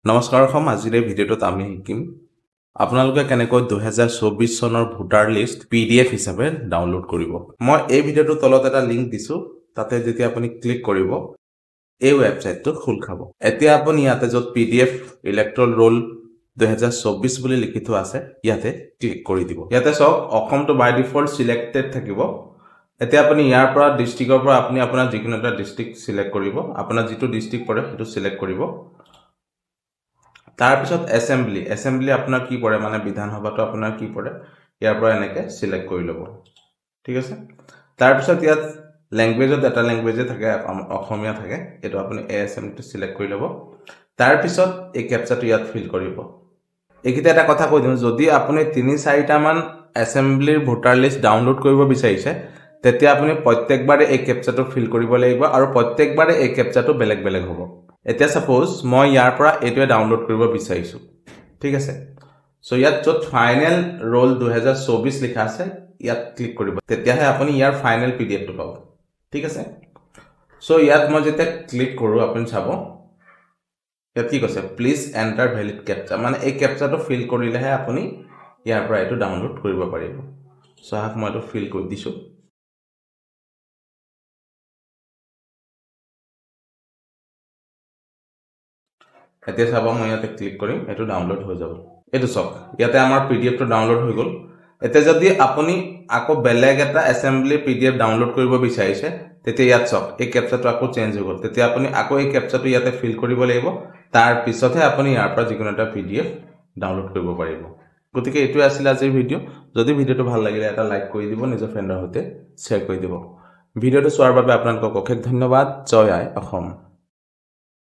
নমস্কাৰ অসম। আজিৰ এই ভিডিঅ'টোত আমি শিকিম আপোনালোকে কেনেকৈ 2024 চনৰ ভোটাৰ লিষ্ট পিডিএফ হিচাপে ডাউনলোড কৰিব। মই এই ভিডিঅ'টোৰ তলত এটা লিংক দিছোঁ। তাতে যেতিয়া আপুনি ক্লিক কৰিব, এই ৱেবছাইটটো খোল খাব। এতিয়া আপুনি ইয়াতে য'ত পিডিএফ ইলেক্ট্ৰল ৰোল 2024 বুলি লিখি থোৱা আছে, ইয়াতে ক্লিক কৰি দিব। ইয়াতে চাওক, অসমটো বাই ডিফল্ট চিলেক্টেড থাকিব। এতিয়া আপুনি ইয়াৰ পৰা ডিষ্ট্ৰিক্টৰ পৰা আপুনি আপোনাৰ যিকোনো এটা ডিষ্ট্ৰিক্ট চিলেক্ট কৰিব। আপোনাৰ যিটো ডিষ্ট্ৰিক্ট পৰে, সেইটো চিলেক্ট কৰিব। তাৰপিছত এছেম্বলি, এছেম্বলি আপোনাৰ কি পৰে, মানে বিধানসভাটো আপোনাৰ কি পৰে, ইয়াৰ পৰা এনেকৈ চিলেক্ট কৰি ল'ব। ঠিক আছে। তাৰপিছত ইয়াত লেংগুৱেজত এটা লেংগুৱেজে থাকে, অসমীয়া থাকে। এইটো আপুনি এ এছেম্বলিটো চিলেক্ট কৰি ল'ব। তাৰপিছত এই কেপচাটো ইয়াত ফিল কৰিব। এইকেইটা এটা কথা কৈ দিওঁ, যদি আপুনি তিনি চাৰিটামান এছেম্বলিৰ ভোটাৰ লিষ্ট ডাউনলোড কৰিব বিচাৰিছে, তেতিয়া আপুনি প্ৰত্যেকবাৰে এই কেপচাটো ফিল কৰিব লাগিব আৰু প্ৰত্যেকবাৰে এই কেপচাটো বেলেগ বেলেগ হ'ব। এতিয়া ছাপ'জ মই ইয়াৰ পৰা এইটোৱে ডাউনলোড কৰিব বিচাৰিছোঁ, ঠিক আছে। চ' ইয়াত য'ত ফাইনেল ৰোল 2024 লিখা আছে, ইয়াত ক্লিক কৰিব। তেতিয়াহে আপুনি ইয়াৰ ফাইনেল পিডিএফটো পাব। ঠিক আছে। চ' ইয়াত মই যেতিয়া ক্লিক কৰোঁ, আপুনি চাব ইয়াত কি কৈছে, "Please enter valid captcha"। মানে এই কেপচাটো ফিল কৰিলেহে আপুনি ইয়াৰ পৰা এইটো ডাউনলোড কৰিব পাৰিব। চ' আহক, মই এইটো ফিল কৰি দিছোঁ। এতিয়া চাব, মই ইয়াতে ক্লিক কৰিম, এইটো ডাউনলোড হৈ যাব। এইটো চাওক, ইয়াতে আমাৰ পিডিএফটো ডাউনলোড হৈ গ'ল। এতিয়া যদি আপুনি আকৌ বেলেগ এটা এছেম্বলি পিডিএফ ডাউনলোড কৰিব বিচাৰিছে, তেতিয়া ইয়াত চাওক, এই কেপচাটো আকৌ চেঞ্জ হৈ গ'ল। তেতিয়া আপুনি আকৌ এই কেপচাটো ইয়াতে ফিল কৰিব লাগিব। তাৰ পিছতহে আপুনি ইয়াৰ পৰা যিকোনো এটা পিডিএফ ডাউনলোড কৰিব পাৰিব। গতিকে এইটোৱে আছিলে আজিৰ ভিডিঅ'। যদি ভিডিঅ'টো ভাল লাগিলে, এটা লাইক কৰি দিব, নিজৰ ফ্ৰেণ্ডৰ সৈতে শ্বেয়াৰ কৰি দিব। ভিডিঅ'টো চোৱাৰ বাবে আপোনালোকক অশেষ ধন্যবাদ। জয় আই অসম।